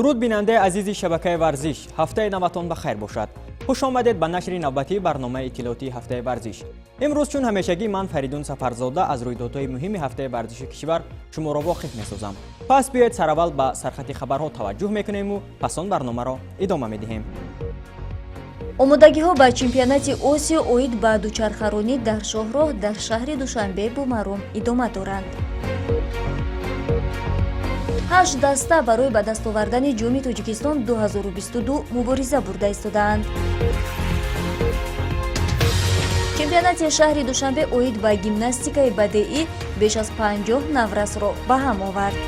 Дуруд, бинандаи азизи шабакаи варзиш. Ҳафтаи наватон ба хайр бошад. Хуш омадед ба нашри навбатии барномаи иттилоотии ҳафтаи варзиш. Имрӯз чун ҳамешагӣ ман, Фаридун Сафарзода, аз рӯйдодҳои муҳими ҳафтаи варзиши кишвар шуморо воқиф месозам. Пас биёед, сараввал ба сархати хабарҳо таваҷҷӯҳ мекунему пас он барномаро идома медиҳем. Омодагиҳо ба чемпионати Осиё оид ба дучархаронӣ дар шоҳроҳ дар шаҳри Душанбе бомаром идома доранд. Ҳашт даста барои ба даст овардани Ҷоми Тоҷикистон 2022 мубориза бурда истодаанд. Чемпионати шаҳри Душанбе оид ба гимнастикаи бадеӣ беш аз 50 наврасро ба ҳам овард.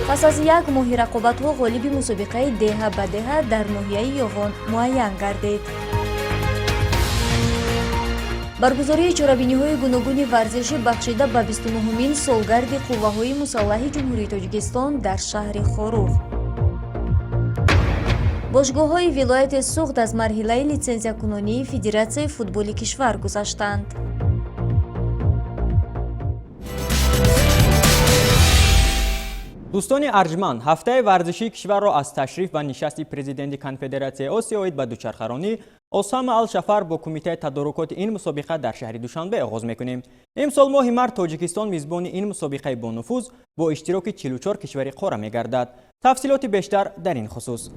Пас аз як моҳи рақобатҳо ғолиби мусобиқаи деҳа ба деҳа дар ноҳияи Ёвон муайян гардид. Баргузории чорабиниҳои гуногуни варзишӣ бахшида ба 29-умин солгарди Қувваҳои мусаллаҳи Ҷумҳурии Тоҷикистон дар шаҳри Хоруғ. Бошгоҳҳои вилояти Суғд аз марҳилаи литсензиякунонии Федератсияи футболи кишвар гузаштанд. Дӯстони арҷманд, ҳафтаи варзишии кишварро аз ташриф ва нишасти президенти Конфедератсияи Осиё оид ба дучархаронӣ Осама Алшафар бо кумитаи тадорукоти ин мусобиқа дар шаҳри Душанбе оғоз мекунем. Имсол моҳи март Тоҷикистон мизбони ин мусобиқаи бонуфуз бо иштироки 44 кишвари қора мегардад. Тафсилоти бештар дар ин хусус.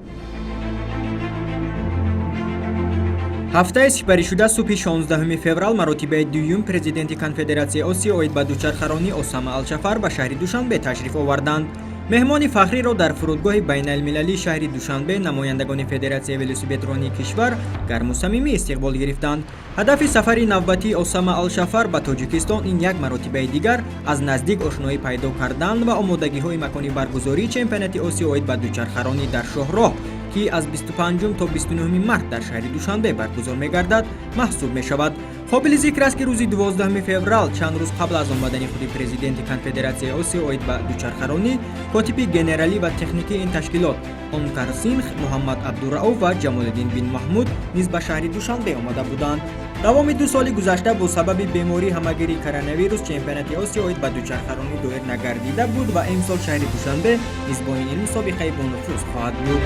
Ҳафтаи сипаришуда субҳи 16 феврал маротибаи дуюм президенти Конфедератсияи Осиё оид ба дучархаронӣ Осама Алшафар ба шаҳри Душанбе ташриф оварданд. Меҳмони фахриро дар фурудгоҳи байналмилалии шаҳри Душанбе намояндагони Федератсияи велосипедронии кишвар гарму самимӣ истиқбол гирифтанд. Ҳадафи сафари навбатии Осама Алшафар ба Тоҷикистон ин як маротибаи дигар аз наздик ошноӣ пайдо кардан ва омодагиҳои макони баргузории чемпионати Осиё оид ба дучархаронӣ дар шоҳроҳ, ки аз 25 то 29 март дар шаҳри Душанбе баргузор мегардад, маҳсуб мешавад. Қобили зикр аст, ки рӯзи 12 феврал, чанд рӯз қабл аз омадани худи президенти Конфедератсияи Осиё оид ба дучархаронӣ, котиби генералӣ ва техникии ин ташкилот Онкар Синх, Муҳаммад Абдурауф ва Ҷамолиддин бин Маҳмуд низ ба шаҳри Душанбе омада буданд. Давоми 2 соли гузашта бо сабаби бемории ҳамагири коронавирус чемпионати Осиё оид ба дучархаронӣ доир нагардида буд ва имсол шаҳри Душанбе мизбони ин мусобиқаи бонуфуз хоҳад буд.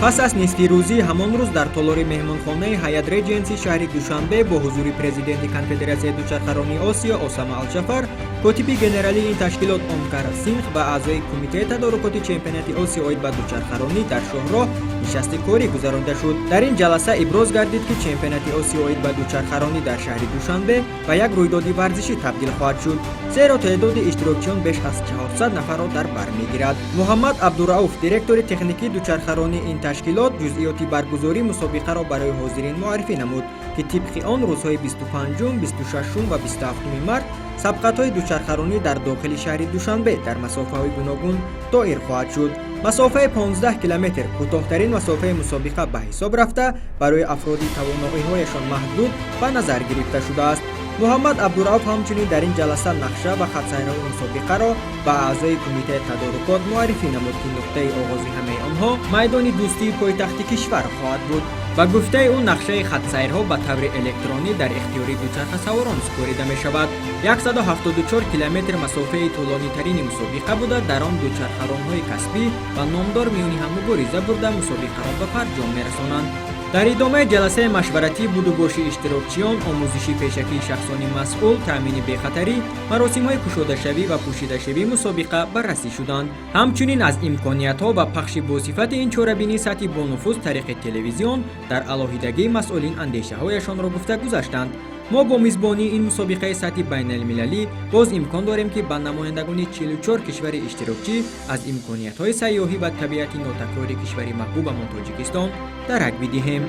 Пас аз нисфирӯзии ҳамон рӯз дар толори меҳмонхонаи Ҳаят Реҷенси шаҳри Душанбе бо ҳузури президенти Конфедератсияи дучархаронии Осиё Осама Алшафар, котиби генералии ин ташкилот Омкар Синх ва аъзои кумитаи тадорукоти чемпионати Осиё оид ба дучархаронӣ дар шоҳроҳ нишасти корӣ гузаронида шуд. Дар ин ҷаласа иброз гардид, ки чемпионати Осиё оид ба дучархаронӣ дар шаҳри Душанбе ба як рӯйдоди варзишӣ табдил хоҳад шуд, зеро теъдоди иштирокчиён беш аз 400 нафарро дар бар мегирад. Муҳаммад Абдурауф, директори техникии дучархаронии ин ташкилот, ҷузъиёти баргузории мусобиқаро барои ҳозирин муаррифӣ намуд, ки тибқи он рӯзҳои 25, 26 ва 27 март сабқатҳои дучархаронӣ дар дохили шаҳри Душанбе дар масофаҳои гуногун доир хоҳад шуд. Масофаи 15 километр кӯтоҳтарин масофаи мусобиқа ба ҳисоб рафта, барои афроди тавоноиҳояшон маҳдуд ба назар гирифта шудааст. Муҳаммад Абдурауф ҳамчунин дар ин ҷаласа нақша ва хатсайрҳои мусобиқаро ба аъзои кумитаи тадорукот муаррифӣ намуд, ки нуқтаи оғози ҳамаи онҳо майдони Дӯстии пойтахти кишвар хоҳад буд. Ба гуфтаи ӯ, нақшаи хатсайрҳо ба таври электронӣ дар ихтиёри дучархасаворон супорида мешавад. 174 километр масофаи тӯлонитарини мусобиқа буда, дар он дучархаронҳои касбӣ ва номдор миёни ҳам мубориза бурда, мусобиқаро ба фарҷом мерасонанд. Дар идомаи ҷаласаи машваратӣ будубоши иштирокчиён, омӯзиши пешакии шахсони масъул, таъмини бехатарӣ, маросимҳои кушодашавӣ ва пӯшидашавии мусобиқа баррасӣ шуданд. Ҳамчунин аз имкониятҳо ва пахши босифати ин чорабинии сатҳи бонуфуз тариқи телевизион дар алоҳидагӣ масъулин андешаҳояшонро гуфта гузаштанд. Мо бо мизбонии ин мусобиқаи сатҳи байналмилалӣ боз имкон дорем, ки ба намояндагони 44 кишвари иштирокчӣ аз имкониятҳои сайёҳӣ ва табиати нотакрори кишвари маҳбубамон Тоҷикистон дарак бидиҳем.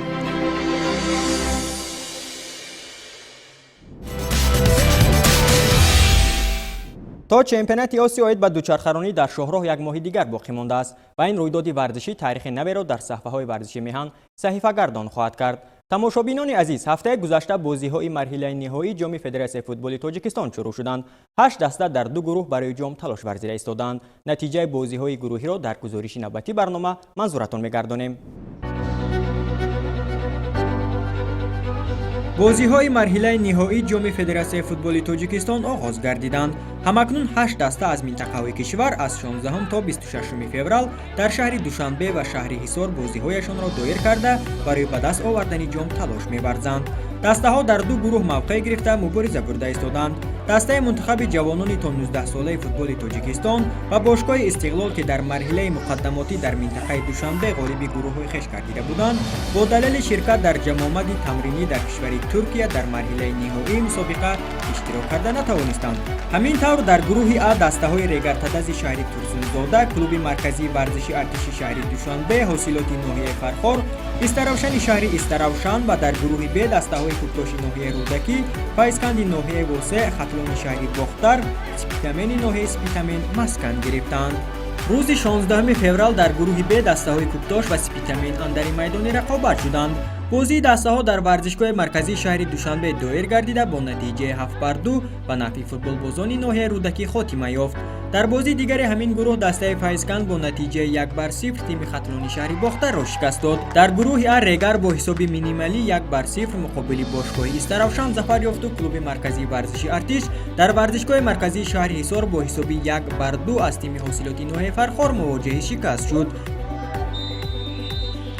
То чемпионати Осиё оид ба дучархаронӣ дар шоҳроҳ як моҳи дигар боқӣ мондааст ва ин рӯйдоди варзишӣ таърихи наверо дар саҳфаҳои варзиши меҳан саҳифагардон хоҳад кард. Тамошобинони азиз, ҳафтаи гузашта бозиҳои марҳилаи ниҳоии Ҷоми Федератсияи футболи Тоҷикистон шурӯъ шуданд. Ҳашт даста дар ду гурӯҳ барои ҷом талош варзида истодаанд. Натиҷаи бозиҳои гурӯҳиро дар гузориши навбатӣ барнома манзуратон мегардонем. Бозиҳои марҳилаи ниҳоии Ҷоми Федератсияи футболи Тоҷикистон оғоз гардиданд. Ҳамакнун ҳашт даста аз минтақаҳои кишвар аз 16 то 26 феврал дар шаҳри Душанбе ва шаҳри Ҳисор бозиҳояшонро доир карда, барои ба даст овардани ҷом талош меварзанд. Дастаҳо дар ду гурӯҳ мавқеъ гирифта, мубориза бурда истоданд. Дастаи мунтахаби ҷавонони то 19-солаи футболи Тоҷикистон ва бошгоҳи Истиқлол, ки дар марҳилаи муқаддамотӣ дар минтақаи Душанбе ғолиби гурӯҳҳои хеш гардида буданд, бо далели ширкат дар ҷамъомади тамринӣ дар кишвари Туркия дар марҳилаи ниҳоии мусобиқа иштирок карда натавонистанд. Ҳамин тавр, дар гурӯҳи А дастаҳои Регартадази шаҳри Турсунзода, клуби марказии варзиши Артиши шаҳри Душанбе, Ҳосилоти ноҳияи Фархор, Истаравшани шаҳри Истаравшан ва дар гурӯҳи Б дастаҳои Кӯктоши ноҳияи Рӯдакӣ, Файзканди ноҳияи Восеъ, Хатлони шаҳри Бохтар, Спитамени ноҳияи Спитамен маскан гирифтанд. Рӯзи 16 феврал дар гурӯҳи Б дастаҳои Кӯктош ва Спитамен андари майдони рақобат шуданд. Бозии дастаҳо дар варзишгоҳи марказии шаҳри Душанбе доир гардида, бо натиҷаи 7-2 ба нафъи футболбозони ноҳияи Рӯдакӣ хотима ёфт. Дар бозии дигари ҳамин гурӯҳ дастаи Файзканд бо натиҷаи 1-0 тими Хатлони шаҳри Бохтарро шикаст дод. Дар гурӯҳи А Регар бо ҳисоби минималӣ 1-0 муқобили бошгоҳи Истаравшан зафар ёфту клуби марказии варзиши Артиш дар варзишгоҳи марказии шаҳри Ҳисор бо ҳисоби 1-2 аз тими Ҳосилоти ноҳияи Фархор мувоҷиҳи шикаст шуд.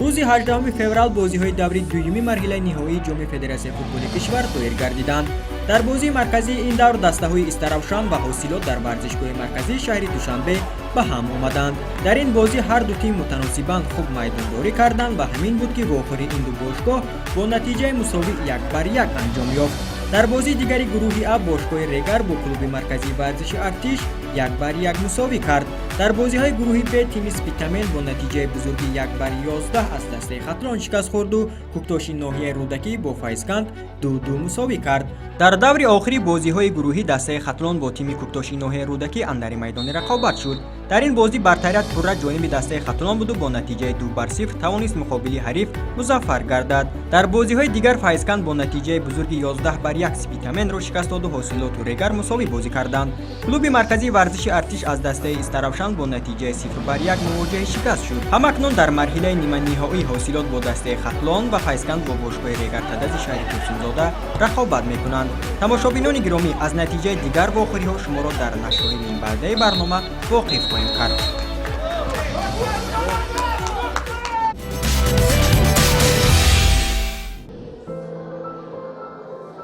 Рӯзи 18 феврал бозиҳои даври дуюми марҳилаи ниҳоии Ҷоми Федератсияи футболи кишвар доир гардиданд. Дар бозии марказии ин давр дастаҳои Истаравшан ва Ҳосилот дар варзишгоҳи марказии шаҳри Душанбе ба ҳам омаданд. Дар ин бозӣ ҳар ду тим мутаносибан хуб майдондорӣ карданд ва ҳамин буд, ки вохӯрии ин ду бошгоҳ бо натиҷаи мусовӣ 1-1 анҷом ёфт. Дар бозии дигари гурӯҳи А бошгоҳи Регар бо клуби марказии варзиши Артиш 1-1 мусовӣ кард. Дар бозиҳои гурӯҳи Б тими Спитамен бо натиҷаи бузурги 1-11 аз дастаи Хатлон шикаст хӯрду Кӯктоши ноҳияи Рӯдакӣ бо Файзканд 2-2 мусовӣ кард. Дар даври охири бозиҳои гурӯҳӣ дастаи Хатлон бо тими Кӯктоши ноҳияи Рӯдакӣ андари майдони рақобат шуд. Дар ин бозӣ бартарият пурра ҷониби дастаи Хатлон буду бо натиҷаи 2-0 тавонист муқобили ҳариф музаффар гардад. Дар бозиҳои дигар Файзканд бо натиҷаи бузурги 11-1 Спитаменро шикаст доду Ҳосилоту Регар мусовӣ бозӣ карданд. Клуби марказии варзиши Артиш аз дастаи Истаравшан бо натиҷаи 0-1 мувоҷиҳи шикаст шуд. Ҳамакнун дар марҳилаи ниманиҳоӣ Ҳосилот бо дастаи Хатлон ва Файзканд бо бошгоҳи Регартадази шаҳри Турсунзода рақобат мекунанд. Тамошобинони гиромӣ, аз натиҷаи дигар вохӯриҳо шуморо дар нашрҳои минбаъдаи барнома воқиф хоҳем кард.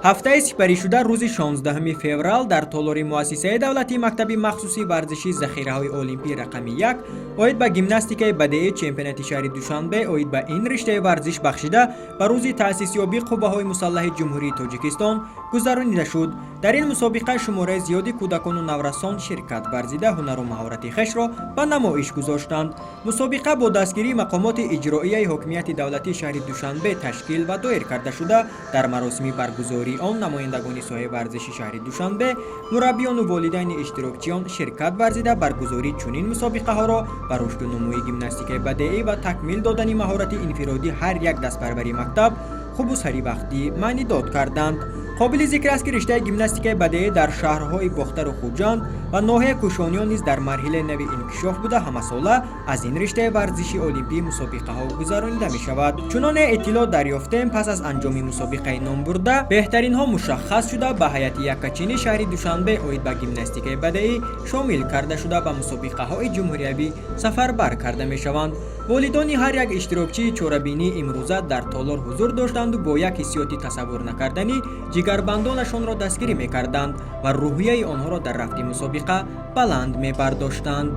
Ҳафтаи сипаришуда рӯзи 16 феврал дар толори муассисаи давлатии мактаби махсуси варзишии захираҳои олимпӣ рақами 1 оид ба гимнастикаи бадеӣ чемпионати шаҳри Душанбе оид ба ин риштаи варзиш, бахшида ба рӯзи таъсисёбии Қувваҳои мусаллаҳи Ҷумҳурии Тоҷикистон, гузаронида шуд. Дар ин мусобиқа шумораи зиёди кӯдакону наврасон ширкат варзида, ҳунару маҳорати хешро ба намоиш гузоштанд. Мусобиқа бо дастгирии мақомоти иҷроияи ҳокимияти давлатии шаҳри Душанбе ташкил ва доир карда шуда, дар маросими баргузории он намояндагони соҳаи варзиши шаҳри Душанбе, мураббиёну волидайни иштирокчиён ширкат варзида, баргузории чунин мусобиқаҳоро ба рушду нумӯи гимнастикаи бадеӣ ва такмил додани маҳорати инфиродии ҳар як дастпарвари мактаб хубу саривақтӣ маънидод карданд. Қобили зикр аст, ки риштаи гимнастикаи бадеӣ дар шаҳрҳои Бохтару Хуҷанд ва ноҳияи Кӯшониён низ дар марҳилаи нави инкишоф буда, ҳамасола аз ин риштаи варзиши олимпӣ мусобиқаҳо гузаронида мешавад. Чуноне иттилоъ дарёфтем, пас аз анҷоми мусобиқаи номбурда беҳтаринҳо мушаххас шуда, ба ҳайати яккачини шаҳри Душанбе оид ба гимнастикаи бадеӣ шомил карда шуда, ба мусобиқаҳои ҷумҳуриявӣ сафарбар карда мешаванд. Волидони ҳар як иштирокчии чорабинии имрӯза дар толор ҳузур доштанду бо як ҳиссиёти тасаввур накарданӣ ҷигарбандонашонро дастгирӣ мекарданд ва рӯҳияи онҳоро дар рафти мусобиқа баланд мебардоштанд.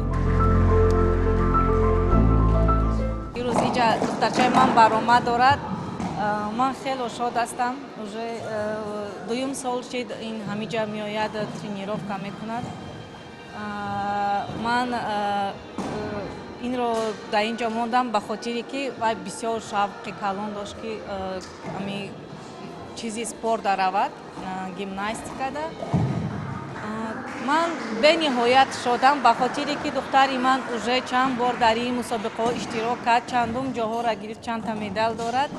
Ирӯз иҷа духтарчаи ман баромад дорад. Ман хело шод ҳастам. Уже дуюм сол шид, ин ҳамиҷа меояд, тренировка мекунад. Ман инро дар ин ҷо мондам ба хотире ки вай бисёр шавқи калон дошт, ки ами чизи спорт равад, гимнастикада. Ман бениҳоят шодам, ба хотире ки духтари ман уже чанд бор дар ин мусобиқаҳо иштирок кард, чандум ҷоҳоро гирифт, чандта медал дорад.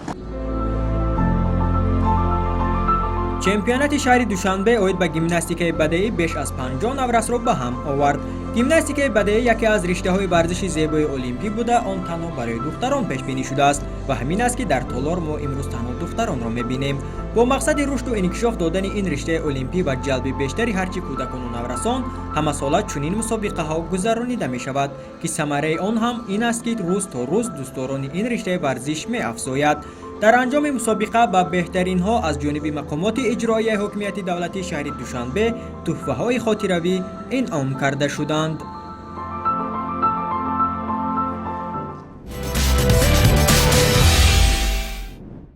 Чемпионати шаҳри Душанбе оид ба гимнастикаи бадеӣ беш аз 50 наврасро ба ҳам овард. Гимнастикаи бадеӣ яке аз риштаҳои варзиши зебои олимпӣ буда, он танҳо барои духтарон пешбинӣ шудааст ва ҳамин аст, ки дар толор мо имрӯз танҳо духтаронро мебинем. Бо мақсади рушду инкишоф додани ин риштаи олимпӣ ва ҷалби бештари ҳарчи кӯдакону наврасон ҳамасола чунин мусобиқаҳо гузаронида мешавад, ки самараи он ҳам ин аст, ки рӯз то рӯз дӯстдорони ин риштаи варзиш меафзояд. Дар анҷоми мусобиқа ба беҳтаринҳо аз ҷониби мақомоти иҷроияи ҳокимияти давлатии шаҳри Душанбе туҳфаҳои хотиравӣ инъом карда шуданд.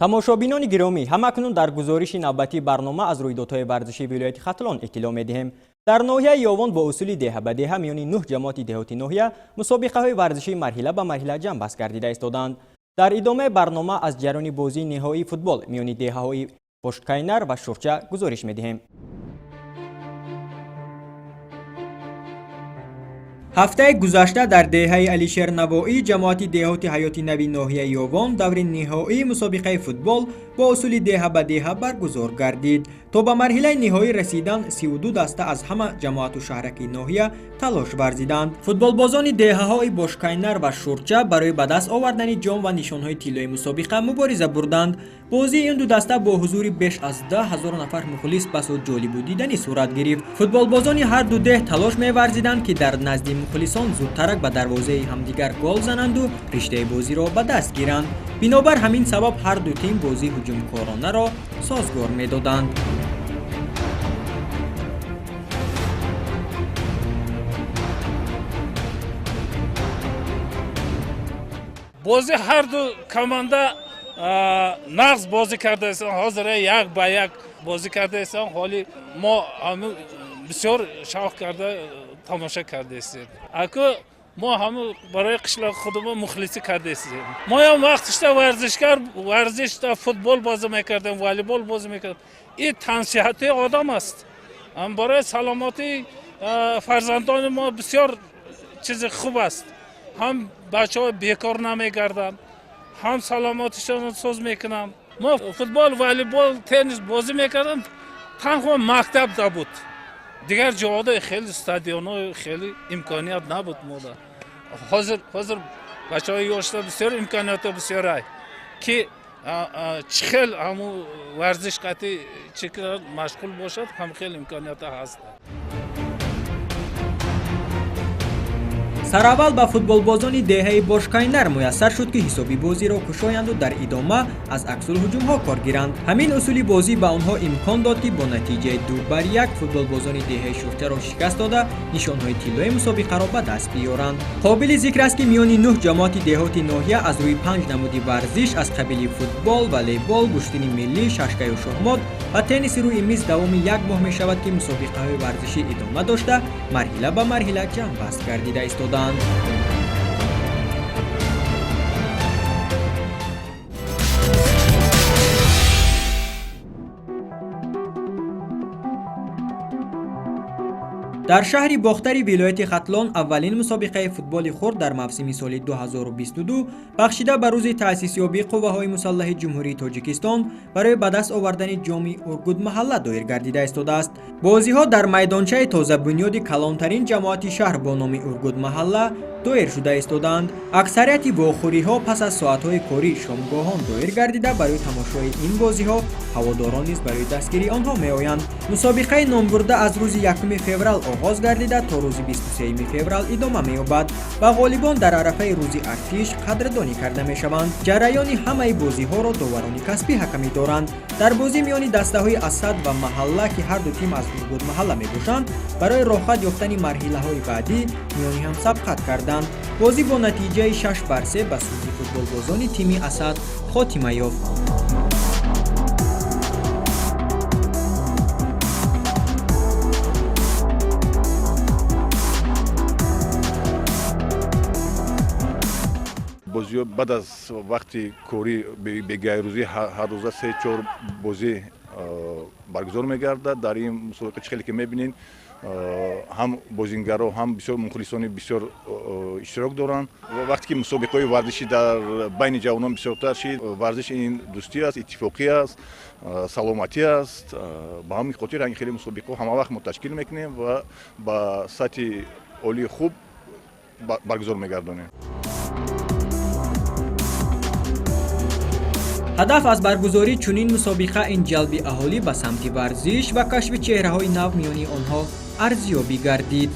Тамошобинони гиромӣ, ҳамакнун дар гузориши навбатии барнома аз рӯйдодҳои варзишии вилояти Хатлон иттилоъ медиҳем. Дар ноҳияи Ёвон бо усули деҳа ба деҳа миёни нӯҳ ҷамоати деҳоти ноҳия мусобиқаҳои варзишии марҳила ба марҳила ҷамъбаст гардида истодаанд. Дар идомаи барнома аз ҷараёни бозии ниҳоии футбол миёни деҳаҳои Бошкайнар ва Шурча гузориш медиҳем. Ҳафтаи гузашта дар деҳаи Алишер Навоӣ ҷамоати деҳоти Ҳаёти Нави ноҳияи Ёвон даври ниҳоии мусобиқаи футбол бо усули деҳа ба деҳа баргузор гардид. То ба марҳилаи ниҳоӣ расидан 32 даста аз ҳама ҷамоату шаҳраки ноҳия талош варзиданд. Футболбозони деҳаҳои Бошкайнар ва Шурча барои ба даст овардани ҷом ва нишонҳои тиллои мусобиқа мубориза бурданд. Бозии ин ду даста бо ҳузури беш аз 10 000 нафар мухлис басо ҷолибу диданӣ сурат гирифт. Футболбозони ҳар ду деҳ талош меварзиданд, ки дар назди мухлисон зудтарак ба дарвозаи ҳамдигар гол зананду риштаи бозиро ба даст гиранд. Бинобар ҳамин сабаб ҳар ду тим бозии ҳуҷумкоронаро созгор медоданд. Бозӣ ҳар ду команда нағз бозӣ кардаистанд. Ҳозир 1 ба 1 бозӣ кардаистанд. Ҳоли мо бисёр шавқ карда тамошо кардаистем. Аку мо ҳаму барои қишлоқи худмо мухлисӣ кардаистем. Моям вақтишда варзишгар, варзишда футбол бозӣ мекардем, волейбол бозӣ мекардем. Ин тансиҳатии одам аст, барои саломатии фарзандони мо бисёр чизи хуб аст. Ҳам бачаҳо бекор намегарданд, ҳам саломатишонро соз мекунанд. Мо футбол, волейбол, теннис бозӣ мекардем, танҳо мактабда буд. Дигар ҷоҳода хеле стадионҳо, хеле имконият набуд мода. Ҳозир бачаҳои ёшта бисёр имкониятҳо бисёрай, ки чӣ хел ҳамун варзиш қатӣ чӣ машғул бошад, ҳам хел имкониятҳо ҳаст. Сараввал ба футболбозони деҳаи Бошкайнар муяссар шуд, ки ҳисоби бозиро кушоянду дар идома аз аксулҳуҷумҳо кор гиранд. Ҳамин усули бозӣ ба онҳо имкон дод, ки бо натиҷаи 2 бар 1 футболбозони деҳаи Шурчаро шикаст дода, нишонҳои тиллои мусобиқаро ба даст биёранд. Қобили зикр аст, ки миёни нӯҳ ҷамоати деҳоти ноҳия аз рӯи панҷ намуди варзиш аз қабили футбол, волейбол, гӯштини миллӣ, шашкаю шоҳмот ва тенниси рӯи миз давоми як моҳ мешавад, ки мусобиқаҳои варзишӣ идома дошта, марҳила ба марҳила ҷамъбаст гардида истодаанд. Дар шаҳри Бохтари вилояти Хатлон аввалин мусобиқаи футболи хурд дар мавсими соли 2022 бахшида ба рӯзи таъсисёбии қувваҳои мусаллаҳи Ҷумҳурии Тоҷикистон барои ба даст овардани ҷоми Ургутмаҳалла доир гардида истодааст. Бозиҳо дар майдончаи тозабунёди калонтарин ҷамоати шаҳр бо номи Ургутмаҳалла доир шуда истодаанд. Аксарияти вохӯриҳо пас аз соатҳои корӣ шомгоҳон доир гардида, барои тамошои ин бозиҳо ҳаводорон низ барои дастгирии онҳо меоянд. Мусобиқаи номбурда аз рӯзи 1 феврал оғоз гардида, то рӯзи 23 феврал идома меёбад ва ғолибон дар арафаи рӯзи артиш қадрдонӣ карда мешаванд. Ҷараёни ҳамаи бозиҳоро доварони касбӣ ҳакамӣ доранд. Дар бозӣ миёни дастаҳои Асад ва Маҳалла, ки ҳар ду тим аз Ургутмаҳалла мебошанд, барои роҳхат ёфтани марҳилаҳои баъдӣ миёни ҳам сабқат карданд. Бозӣ бо натиҷаи 6 бар 3 ба суди футболбозони тими Асад хотима ёфт. Бозиҳо баъд аз вақти корӣ, бегайрӯзӣ, ҳаррӯза се чор бозӣ баргузор мегардад. Дар ин мусобиқа, чӣ хеле ки мебинед, ҳам бозингаро, ҳам бисёр мухлисони бисёр иштирок доранд. Вақте ки мусобиқаҳои варзишӣ дар байни ҷавонон бисёртар шид, варзиш ин дӯстӣ аст, иттифоқӣ аст, саломатӣ аст. Ба ҳамин хотир ин хеле мусобиқаҳо ҳама вақт мо ташкил мекунем ва ба сатҳи Олии хуб баргузор мегардонем. Ҳадаф аз баргузории чунин мусобиқа ин ҷалби аҳолӣ ба самти варзиш ва кашфи чеҳраҳои нав миёни онҳо арзёбӣ гардид.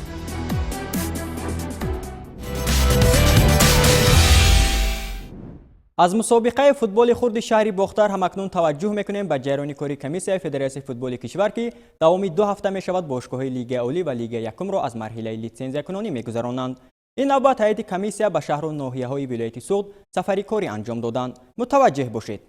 Аз мусобиқаи футболи хурди шаҳри Бохтар ҳамакнун таваҷҷӯҳ мекунем ба ҷараёни кори комиссияи Федератсияи футболи кишвар, ки давоми 2 ҳафта мешавад бошгоҳҳои Лигаи Олӣ ва Лигаи Якумро аз марҳилаи литсензиякунонӣ мегузаронанд. Ин навбат ҳайати комиссия ба шаҳру ноҳияҳои вилояти Суғд сафари корӣ анҷом доданд. Мутаваҷҷеҳ бошед.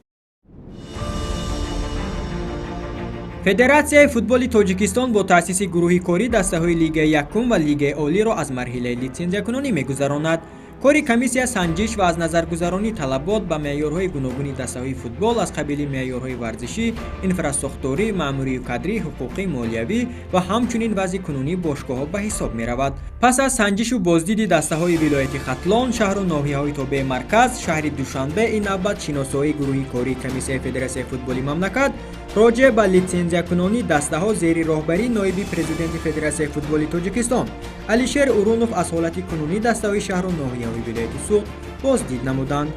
Федератсияи футболи Тоҷикистон бо таъсиси гурӯҳи корӣ дастаҳои Лигаи Якум ва Лигаи Олиро аз марҳилаи литсензиякунонӣ мегузаронад. Кори комиссия санҷиш ва аз назаргузаронии талабот ба меъёрҳои гуногуни дастаҳои футбол аз қабили меъёрҳои варзишӣ, инфрасохторӣ, маъмурию кадрӣ, ҳуқуқӣ, молиявӣ ва ҳамчунин вазъи кунунии бошгоҳҳо ба ҳисоб меравад. Пас аз санҷишу боздиди дастаҳои вилояти Хатлон, шаҳру ноҳияҳои тобеи марказ, шаҳри Душанбе, ин навбат шиносоии гурӯҳи кории комиссияи Федератсияи футболи мамлакат роҷеъ ба литсензиякунонии дастаҳо зери роҳбарии ноиби президенти Федератсияи футболи Тоҷикистон Алишер Урунов аз ҳолати кунунии дастаҳои шаҳру ноҳияҳои вилояти Суғд боздид намуданд.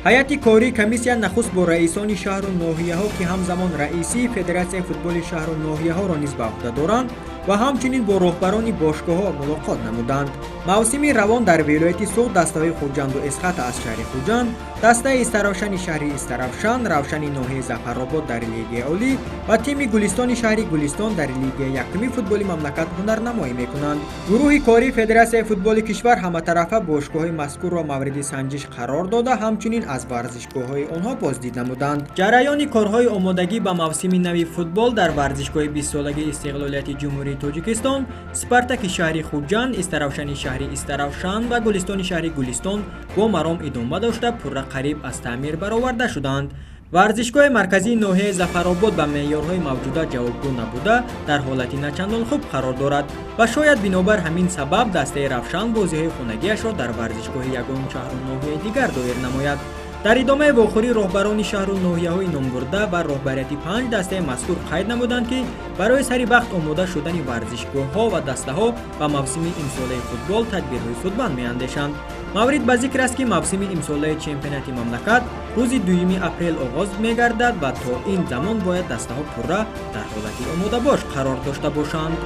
Ҳайати кории комиссия нахуст бо раисони шаҳру ноҳияҳо, ки ҳамзамон раисии Федератсияи футболи шаҳру ноҳияҳоро низ ба ӯҳда доранд, ва ҳамчунин бо роҳбарони бошгоҳҳо мулоқот намуданд. Мавсими равон дар вилояти Суғд дастаҳои Хуҷанду Эсхата аз шаҳри Хуҷанд, дастаи Истаравшани шаҳри Истаравшан, Равшани ноҳияи Зафаробод дар Лигаи Олӣ ва тими Гулистони шаҳри Гулистон дар Лигаи Якуми футболи мамлакат ҳунарнамоӣ мекунанд. Гурӯҳи кории Федератсияи футболи кишвар ҳаматарафа бошгоҳҳои мазкурро мавриди санҷиш қарор дода, ҳамчунин аз варзишгоҳҳои онҳо боздид намуданд. Ҷараёни корҳои омодагӣ ба мавсими нави футбол дар варзишгоҳи 20-солагии истиқлолияти Ҷумҳурии Тоҷикистон, Спартаки шаҳри Хуҷанд, Истаравшани шаҳри Истаравшан ва Гулистони шаҳри Гулистон бо маром идома дошта, пурра қариб аз таъмир бароварда шуданд. Варзишгоҳи марказии ноҳияи Зафаробод ба меъёрҳои мавҷуда ҷавобгӯ набуда, дар ҳолати начандон хуб қарор дорад ва шояд бинобар ҳамин сабаб дастаи Равшан бозиҳои хонагиашро дар варзишгоҳи ягон шаҳру ноҳияи дигар доир намояд. Дар идомаи вохӯрӣ роҳбарони шаҳру ноҳияҳои номбурда ва роҳбарияти 5 дастаи мазкур қайд намуданд, ки барои сари вақт омода шудани варзишгоҳҳо ва дастаҳо ба мавсими имсолаи футбол тадбирҳои судманд меандешанд. Маврид ба зикр аст, ки мавсими имсолаи чемпионати мамлакат рӯзи 2 апрел оғоз мегардад ва то ин замон бояд дастаҳо пурра дар ҳолати омодабош қарор дошта бошанд.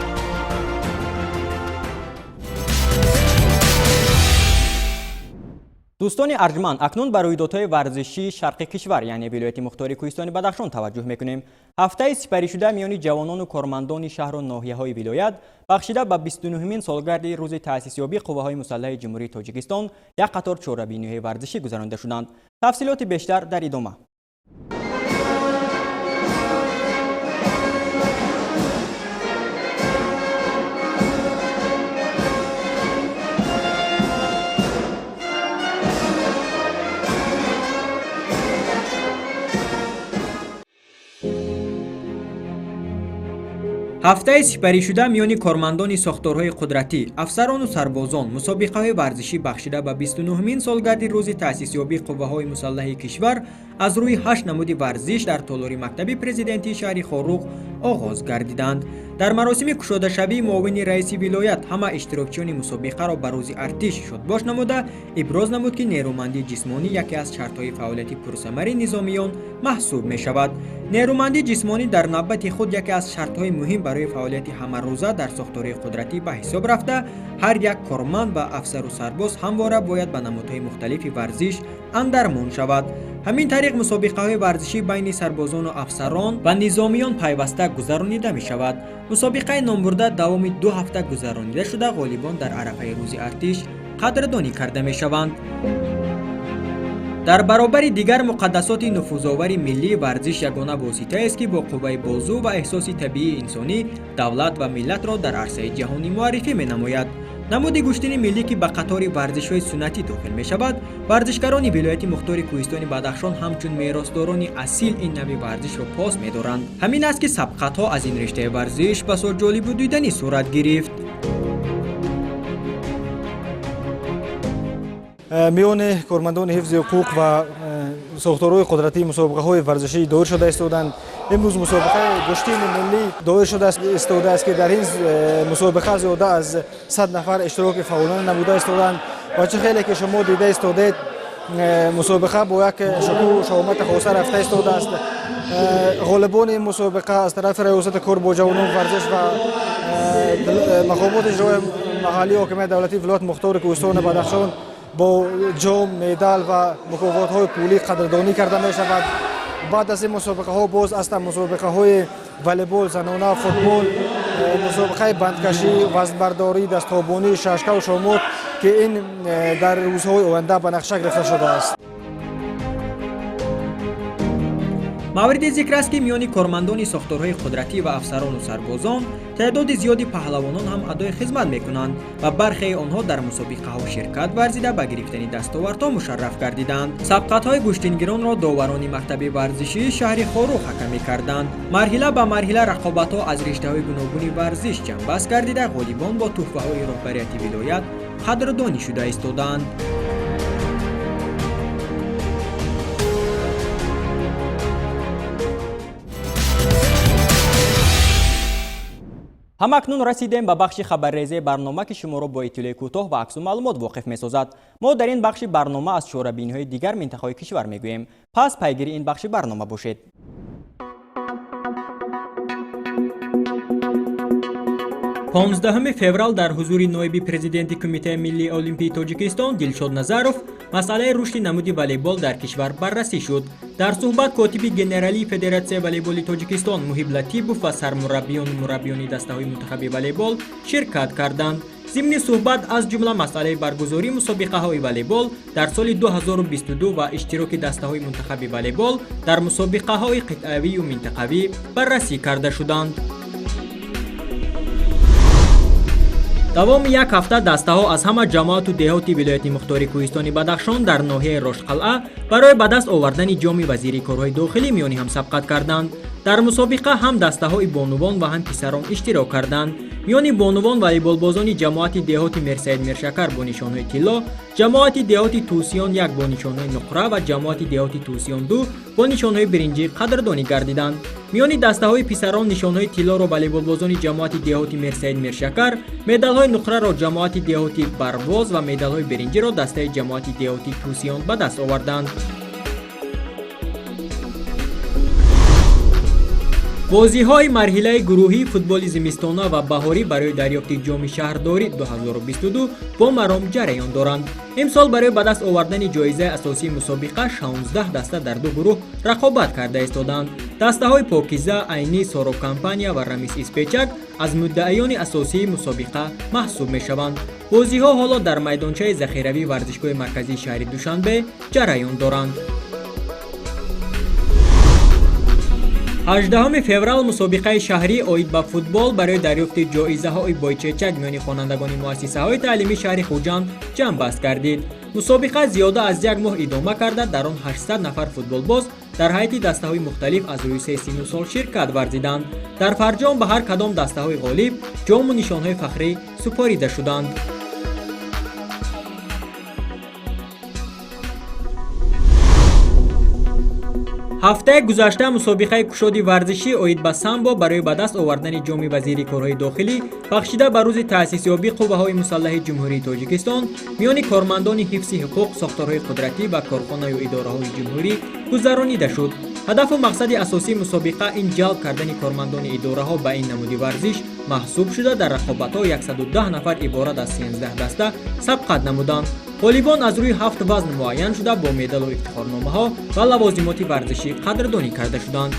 Дӯстони арҷманд, акнун ба рӯйдодҳои варзишии шарқи кишвар, яъне вилояти мухтори Кӯҳистони Бадахшон таваҷҷӯҳ мекунем. Ҳафтаи сипаришуда миёни ҷавонону кормандони шаҳру ноҳияҳои вилоят бахшида ба 29-мин солгарди рӯзи таъсисёбии қувваҳои мусаллаҳи Ҷумҳурии Тоҷикистон як қатор чорабиниҳои варзишӣ гузаронида шуданд. Тафсилоти бештар дар идома. Ҳафтаи сипаришуда миёни кормандони сохторҳои қудратӣ, афсарону сарбозон мусобиқаҳои варзишӣ бахшида ба 29-мин солгарди рӯзи таъсисёбии қувваҳои мусаллаҳи кишвар аз рӯи 8 намуди варзиш дар толори мактаби президентии шаҳри Хоруғ оғоз гардиданд. Дар маросими кушодашавии муовини раиси вилоят ҳама иштирокчиёни мусобиқаро ба рӯзи артиш шодбош намуда, иброз намуд, ки нерӯмандии ҷисмонӣ яке аз шартҳои фаъолияти пурсамари низомиён маҳсуб мешавад. Нерӯмандии ҷисмонӣ дар навбати худ яке аз шартҳои муҳим барои фаъолияти ҳамарӯза дар сохторҳои қудратӣ ба ҳисоб рафта, ҳар як корманд ва афсару сарбоз ҳамвора бояд ба намудҳои мухталифи варзиш андармон шавад. Ҳамин тариқ мусобиқаҳои варзишӣ байни сарбозону афсарон ва низомиён пайваста гузаронида мешавад. Мусобиқаи номбурда давоми 2 ҳафта гузаронида шуда, ғолибон дар арафаи рӯзи артиш қадрдонӣ карда мешаванд. Дар баробари дигар муқаддасоти нуфузовари миллӣ варзиш ягона воситаест, ки бо қувваи бозу ва эҳсоси табиии инсонӣ давлат ва миллатро дар арсаи ҷаҳонӣ муаррифӣ менамояд. Намуди гӯштини миллӣ, ки ба қатори варзишҳои суннатӣ дохил мешавад, варзишгарони вилояти мухтори Кӯҳистони Бадахшон ҳамчун меросдорони асил ин нави варзишро пос медоранд. Ҳамин аст, ки сабқатҳо аз ин риштаи варзиш басо ҷолибу диданӣ сурат гирифт. Миёни кормандони ҳифзи ҳуқуқ ва сохторҳои қудратии мусобиқаҳои варзишӣ доир шуда истоданд. Имрӯз мусобиқаи гӯштини миллӣ доир шуда истодааст, ки дар ин мусобиқа зиёда аз 100 нафар иштироки фаъолона намуда истодаанд ва чӣ хеле ки шумо дида истодед, мусобиқа бо як шукӯҳу шаҳомати хоса рафта истодааст. Ғолибони ин мусобиқа аз тарафи Раёсати кор бо ҷавонон, варзиш ва мақомоти иҷрои маҳаллии ҳокимияти давлатии вилояти мухтори Кӯҳистони Бадахшон бо ҷом, медал ва мукофотҳои пулӣ қадрдонӣ карда мешавад. Баъд аз ин мусобиқаҳо боз ҳастанд мусобиқаҳои волейбол, занона, футбол, мусобиқаи бандкашӣ, вазнбардорӣ, дасттобонӣ, шашкаву шоҳмот, ки ин дар рӯзҳои оянда ба нақша гирифта шудааст. Мавриди зикр аст, ки миёни кормандони сохторҳои қудратӣ ва афсарону сарбозон теъдоди зиёди паҳлавонон ҳам адои хизмат мекунанд ва бархеи онҳо дар мусобиқаҳо ширкат варзида ба гирифтани дастовардҳо мушарраф гардиданд. Сабқатҳои гӯштингиронро доварони мактаби варзишии шаҳри Хоруғ ҳакамӣ карданд. Марҳила ба марҳила рақобатҳо аз риштаҳои гуногуни варзиш ҷамъбаст гардида, ғолибон бо тӯҳфаҳои роҳбарияти вилоят қадрдонӣ шуда истодаанд. Ҳамакнун расидем ба бахши хабаррезаи барнома, ки шуморо бо иттилои кӯтоҳ ва аксу маълумот воқиф месозад. Мо дар ин бахши барнома аз чорабиниҳои дигар минтақаҳои кишвар мегӯем. Пас пайгири ин бахши барнома бошед. 15 феврал дар ҳузури ноиби президенти Кумитаи миллии олимпии Тоҷикистон Дилшод Назаров масъалаи рушди намуди волейбол дар кишвар баррасӣ шуд. Дар суҳбат котиби генералии Федератсияи волейболи Тоҷикистон Муҳиб Латипов ва сармураббиёну мураббиёни дастаҳои мунтахаби волейбол ширкат карданд. Зимни суҳбат аз ҷумла масъалаи баргузории мусобиқаҳои волейбол дар соли 2022 ва иштироки дастаҳои мунтахаби волейбол дар мусобиқаҳои қитъавию минтақавӣ баррасӣ карда шуданд. Давоми як ҳафта дастаҳо аз ҳама ҷамоату деҳоти вилояти мухтори Кӯҳистони Бадахшон дар ноҳияи Роштқалъа барои ба даст овардани ҷоми вазири корҳои дохилӣ миёни ҳам сабқат карданд. Дар мусобиқа ҳам дастаҳои бонувон ва ҳам писарон иштирок карданд. Миёни бонувон волейболбозони ҷамоати деҳоти Мирсаид Миршакар бо нишонҳои тилло, ҷамоати деҳоти Тӯсиён 1 бо нишонҳои нуқра ва ҷамоати деҳоти Тӯсиён 2 бо нишонҳои биринҷӣ қадрдонӣ гардиданд. Миёни дастаҳои писарон нишонҳои тиллоро волейболбозони ҷамоати деҳоти Мирсаид Миршакар, медалҳои нуқраро ҷамоати деҳоти Барвоз ва медалҳои биринҷиро дастаи ҷамоати деҳоти Тӯсиён ба даст оварданд. Бозиҳои марҳилаи гурӯҳии футболи зимистона ва баҳорӣ барои дарёфти ҷоми шаҳрдорӣ 2022 бо маром ҷараён доранд. Имсол барои ба даст овардани ҷоизаи асосии мусобиқа 16 даста дар ду гурӯҳ рақобат карда истоданд. Дастаҳои Покиза, Айнӣ, Сорокомпания ва Рамис Испечак аз муддаиёни асосии мусобиқа маҳсуб мешаванд. Бозиҳо ҳоло дар майдончаи захиравии варзишгоҳи марказии шаҳри Душанбе ҷараён доранд. 18 феврал мусобиқаи шаҳрӣ оид ба футбол барои дарёфти ҷоизаҳои бойчечак миёни хонандагони муассисаҳои таълимии шаҳри Хуҷанд ҷамъбаст гардид. Мусобиқа зиёда аз як моҳ идома карда, дар он 800 нафар футболбоз дар ҳайати дастаҳои мухталиф аз рӯи се синну сол ширкат варзиданд. Дар фарҷом ба ҳар кадом дастаҳои ғолиб ҷому нишонҳои фахрӣ супорида шуданд. Ҳафтаи гузашта мусобиқаи кушоди варзишӣ оид ба самбо барои ба даст овардани ҷоми вазири корҳои дохилӣ бахшида ба рӯзи таъсисёбии қувваҳои мусаллаҳи Ҷумҳурии Тоҷикистон миёни кормандони ҳифзи ҳуқуқ, сохторҳои қудратӣ ва корхонаю идораҳои ҷумҳурӣ гузаронида шуд. Ҳадафу мақсади асосии мусобиқа ин ҷалб кардани кормандони идораҳо ба ин намуди варзиш маҳсуб шуда, дар рақобатҳо 110 нафар иборат аз 13 даста сабқат намуданд. Ғолибон аз рӯи 7 вазн муайян шуда бо медалу ифтихорномаҳо ва лавозимоти варзишӣ қадрдонӣ карда шуданд.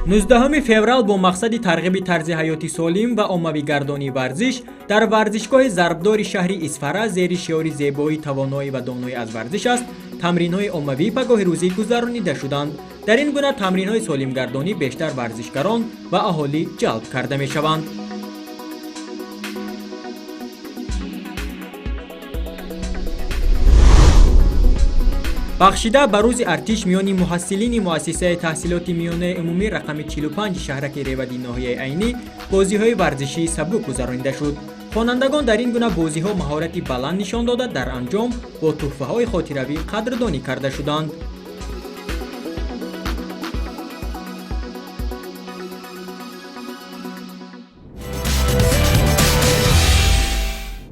19 феврал бо мақсади тарғиби тарзи ҳаёти солим ва оммавигардонии варзиш дар варзишгоҳи зарбдори шаҳри Исфара зери шиори зебоӣ, тавоноӣ ва доноӣ аз варзиш аст тамринҳои оммавӣ пагоҳи рӯзӣ гузаронида шуданд. Дар ин гуна тамринҳои солимгардонӣ бештар варзишгарон ва аҳолӣ ҷалб карда мешаванд. Бахшида ба рӯзи артиш миёни муҳассилини муассисаи таҳсилоти миёнаи умумӣ рақами 45 шаҳраки Ревади ноҳияи Айнӣ бозиҳои варзишии сабук гузаронида шуд. Хонандагон дар ин гуна бозиҳо маҳорати баланд нишон дода, дар анҷом бо тӯҳфаҳои хотиравӣ қадрдонӣ карда шуданд.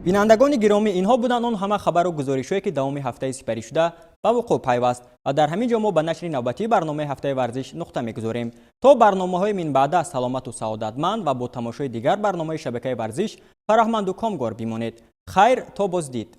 Бинандагони гиромӣ, инҳо буданд он ҳама хабару гузоришҳое, ки давоми ҳафтаи сипаришуда ба вуқӯъ пайваст ва дар ҳамин ҷо мо ба нашри навбатии барномаи «Ҳафтаи варзиш» нуқта мегузорем. То барномаҳои минбаъда саломату саодатманд ва бо тамошои дигар барномаи шабакаи варзиш фараҳманду комгор бимонед. Хайр, то боздид.